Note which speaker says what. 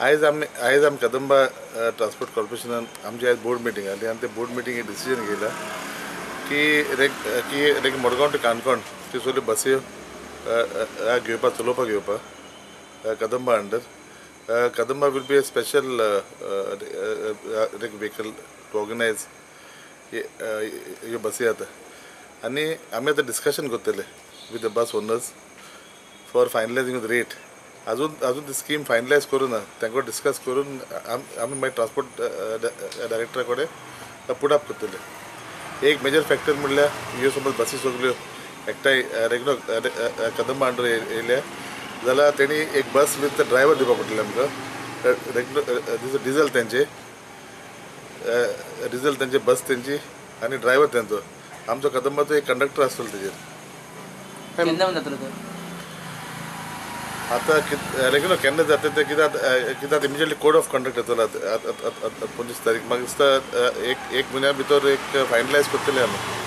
Speaker 1: आयज आमी कदंबा ट्रान्सपोर्ट कॉर्पोरेशनान आमची आयज बोर्ड मिटींग जाली आनी ते बोर्ड मिटींग डिसिजन घेयला की मडगांव टू काणकोण त्यो सगल्यो बसी घेवपाक, चलोवपाक घेवपाक Kadamba under. Kadamba will be a special vehicle to organize ह्यो बसी आतां. आनी आमी आतां डिस्कशन करतले with the bus owners for finalizing the rate. अजून ती स्कीम फायनलायज करूं ना. तांकां डिस्कस करून आमी मागीर ट्रान्सपोर्ट डायरेक्टरा कडेन पुट अप करतले. एक मेजर फॅक्टर म्हणल्यार ह्यो समज बसी सगल्यो एकठांय रेगुलर कदंबा अंडर येयल्या जाल्यार तेणी एक बस विथ ड्रायव्हर दिवपा पडटलें आमकां. रेगुलर डिझल तेंचे, डिझल तेंचे, बस तेंची आनी ड्रायव्हर तेंचो. आमचो कदंबाचो एक कंडक्टर आसतलो तेजेर.
Speaker 2: केन्ना जातलो तर?
Speaker 1: आतां रेग्युलर केन्ना जाता तें कित्याक इमिजिएटली कोड ऑफ कंडक्ट येतलो आतां 25 तारीख. म्हाका दिसता एक एक म्हयन्या भितर एक फायनलायज करतले आमी.